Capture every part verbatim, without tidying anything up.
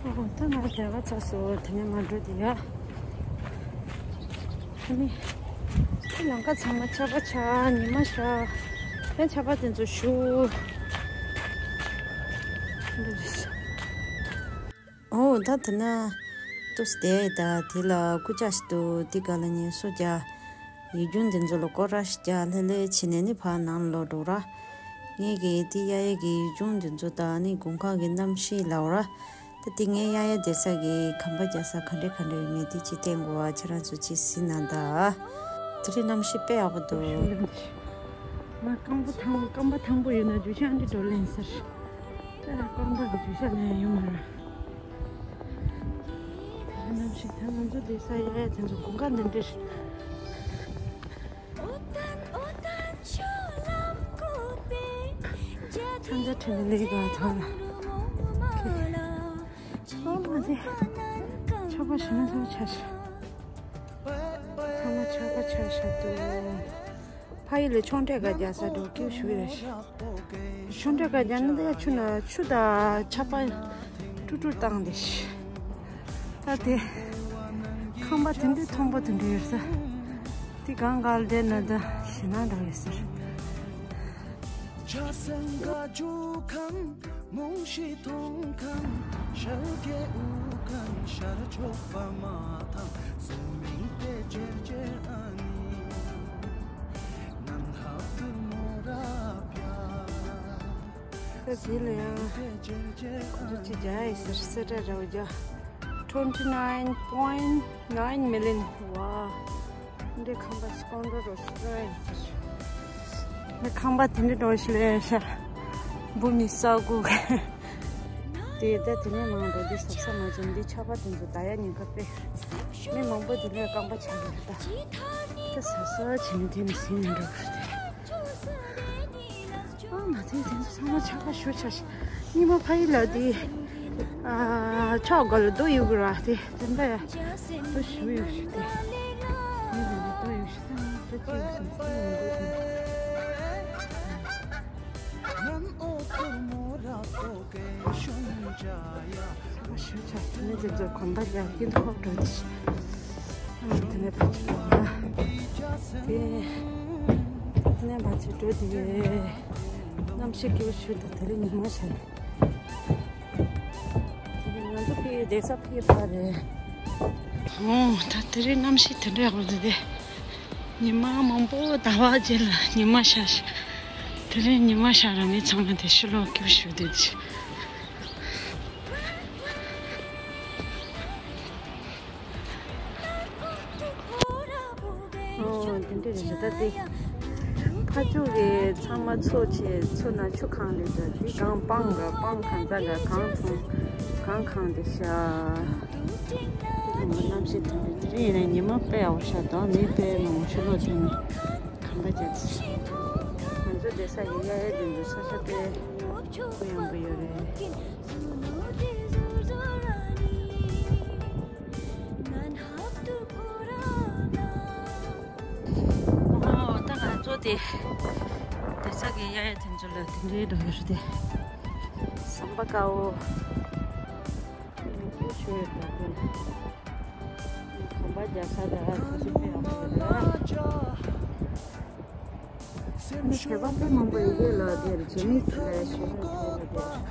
ཨོ། ད་ང་དེ་ག་ཚ་སོ་དེ་ནས་མ་འགྲོ་དེ་ཡ། ཨ་ནི། ཁྱི་ལང་ཀ་ཚང་མ་ཆར་པ་ཆགས། ཉི་མ་ཤར། ཡང་ཆར་པ་དེ་ཚོ་ཞུ། འདི་རེད། ཨོ། ད་དེ་ན་ཏུས་དེ་ད་དེ་ལ་སྐུ་ཅག་ཞིག་ཏུ་དེ་ག་ལ་ཉེ་སོ་རྒྱ། ཡུལ་ལྗོངས་འདི་ཚོ་ལ་སྐོར་ར་ཞིག་རྒྱག་ལྷེ་ལྷེ་བྱས་ནས་ནི་ཕར་ནང་ལོག་འགྲོ་ར། ངས་གི་དེ་གཡས་གཡས་ཀྱི་ཡུལ་ལྗོངས་འདི་ཚོ་དང་ནི་དགུན་ཁ་གི་གནམ་གཤིས་ལབ་ར། ད་དེ་ངས་གཡས་གཡས་བསྡད་ས་གི་ཁང་པ་རྒྱག་ས་ག་འདྲ་ག་འདྲ་ཡོད་མེད་དེ་ཅིག་བསྟན་དགོས་བ། ཁྱེད་རང་ཚོ་ཅིག་གཟིགས་ན་ད། དེ་རིང་གནམ་གཤིས་དཔེ་ཡག་པོ་འདུག། ང་རྐང་པ་ཐང་རྐང་པ་ཐང་པོ་ཡོད་ན་རྒྱུ་ཆ་འདི་འགྲོ་ལེན་ཟེར། ད་རྐང་པ་གི་རྒྱུ་ཆ་ལེན་ཡོང་མ་རེད། གནམ་གཤིས་ད་ང་ཚོ་བསྡད་ས་ཡ་ཡ་དེ་ཚོ་དགུན་ཁ་འདི་འདྲ་རེད། ཚང་ཚ་ཁྲིམས་ལས་ཀ་ཐོག་ལ། ཨོ་མ་དེ། ཆར་པ་ཞིམ་པོ་ཆགས་ཤག། ཚང་མ་ཆར་པ་ཆགས་ཤག་འདུག། ཕ་ཡུལ་ལ་ཆུ་འབྲས་ག་རྒྱག་ས་འགྲོ་སྐྱིད་ཞུ་རེད་ཤག། ཆུ་འབྲས་ག་རྒྱག་ན་དེ་ཆུ་ན་ཆུ་དང་ཆར་པ་དཀྲུག་དཀྲུག་བཏང་དེ་ཤག། ད་དེ་ཁང་པ་དེ་འདྲའི་མཐོན་པོ་དེ་འདྲ་ཡོད་ས། དེ་གང་ག་ལ་བསྡད་ན་ད་ཞེད་སྣང་འདྲ་ཡོད་ས། ད་དེ་ལ་ཡང་ཁོ་ཚོ་ཅིག་རྒྱག་ཡིན་ཟེར། གསལ་བསྒྲགས་རེ་བ་རྒྱག། twenty nine point nine million། ཝ། འདི་ཁང་པ་སྐོང་འགྲོ་རོགས་ཞུ་ཡིན་ཟེར། ངས་ཁང་པ་དེ་འདྲ་འགྲོ་ཞིག་ལས་ཤ། འབུ་མི་ས་དགུ། དེ་ད་དེ་ནས་མང་འགྲོ་འདི་ཟ་ས་མ་བྱུང་། འདི་ཆར་པ་དེ་ཚོ་ད་ཡ་ཉེན་ཁ་དཔེ། མི་མང་པོ་དེ་ནས་རྐང་པ་ཆག་གི་རེད་ད། ད་ཟ་ས་བྱས་ནས་དེ་ནས་ཟིན་ནས་འགྲོ་གི་རེད་དེ། ཨ་མ་དེ་དེ་ཚོ་ཚང་མ་ཆར་པ་ཞུ་ཆ་ཞིག། ཉི་མ་ཕ་ཡུལ་ལ་དེ། ཨ་ཕྱོགས་ག་ལ་རྡོ་ཡོད་གི་ར་དེ་དེ་འདྲ་ཡ། རྡོ་ཞུ་ཡོད་ཞུ་དེ། ཉི་མ་ལ་རྡོ་ཡོད་ཞུ་དེ་ང་རྡོ་ཅི་ཡོད་ཞུ་དེ་ང་རྡོ་དེ། ཞུ་ཆ་དེ་ནས་དེ་ཚོ་གོམ་པ་རྒྱག་གིན་ཐོག་འགྲོ་དེ། ཨ་དེ་ནས་ཕར་ཚུར་འགྲོ་ན། དེ། དེ་ནས་ཕར་ཚུར་འགྲོ་དེ། གནམ་གཤིས་སྐྱིད་པོ་ཞིག་འདུག། དེ་རིང་ཉི་མ་ཤར། དེ་རིང་ང་ཚོ་ཕ་གི་བསྡད་ས་ཕ་གི་ཕར་རེད། ཨོ་ད་དེ་རིང་གནམ་གཤིས་དེ་འདྲ་ཡག་པོ་འདུག་སྟེ། ཉི་མ་མང་པོ་ཟླ་བ་རྗེས་ལ་ཉི་མ་ཤར་ཤག། དེ་རིང་ཉི་མ་ཤར་ར་མི་ཚང་མ་དེ་ཕྱི་ལོགས་སྐྱིད་པོ་ཞིག་འདུག་སྟེ། ཨོ་དེ་འདྲ་རེད་ཤག། ད་དེ་ཕར་ཕྱོགས་ཀྱི་ཚང་མ་ཚོགས་བྱས་ཚོ་ན་ཆུ་གང་རེད། ད་དེ་གང་སྤང་ག་སྤང་གང་ཚ་ག་གང་འཐུང་གང་གང་རེད་ཤག། དེ་ཚོ་གནམ་གཤིས་དེ་འདྲ་དེ་རིང་ཡིན་ན་ཉི་མ་དཔེ་ཡག་པོ་ཤར་འདུག། མི་དཔེ་མང་པོ་ཕྱི་ལོགས་ཐོན་ནས་གང་ག་བྱས་ཏེ། ང་ཚོ་བསྡད་ས་ཡི་གཡས་གཡས་དེ་ཚོ་ས་ཆ་དཔེ་གུ་ཡངས་པོ་ཡོད་རེད། ཨོ་ད་ང་ཚོ་དེ་བསྡད་ས་གི་གཡས་གཡས་དེ་ཚོ་ལ་དེ་འདྲའི་འགྲོ་ཡོད་རེད་དེ། ཟམ་པ་དཀར་པོ། ཀུ་ཤུ་ཡོད་པ་དེ། གོམ་པ་རྒྱག་ས་དང་ཆུ་ཚོད་པའི་ཡག་པོ་ཡོད་རེད། ནི་བོད་པ་དཔེ་མང་པོ་ཡི་གེ་ལ་དེར་ཇེ་མིས་ལ་ཞུ་རེད་དེ་ལ་དེར།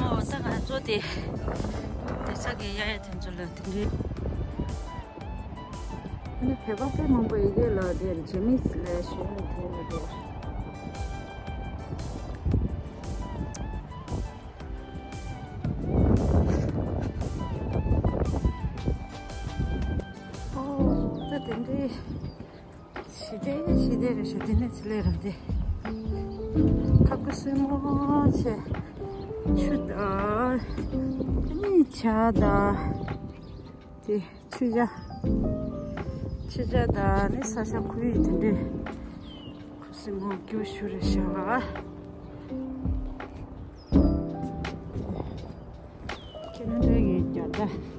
ཨོ་ད་ང་ཚོ་དེ་བསྡད་ས་གི་གཡས་གཡས་དེ་ཚོ་ལ་དེ་འདྲའི། ཨ་ནི་བོད་པ་དཔེ་མང་པོ་ཡི་གེ་ལ་དེར་ཇེ་མིས་ལ་ཞུ་རེད་དེ་ལ་དེར། ཨོ་ད་དེ་འདྲའི་ཞི་བདེ་ཞི་བདེ་རེད་ཤག། དེ་ནས་ཚེ་ལས་ར་དེ་ཁ་ཁུ་སིམ་མོ་བྱས། ཆུ་དང་། ཨ་ནི་བྱ་དང་། དེ་ཆུ་བྱ། ཆུ་བྱ་དང་ནི་ས་ཆ་ཁོར་ཡུག་དེ་འདྲའི་ཁུ་སིམ་མོ་སྐྱིད་པོ་ཞིག་རེད་ཤག། ཁེ་ན་ཌ་གི་རྒྱལ་དར།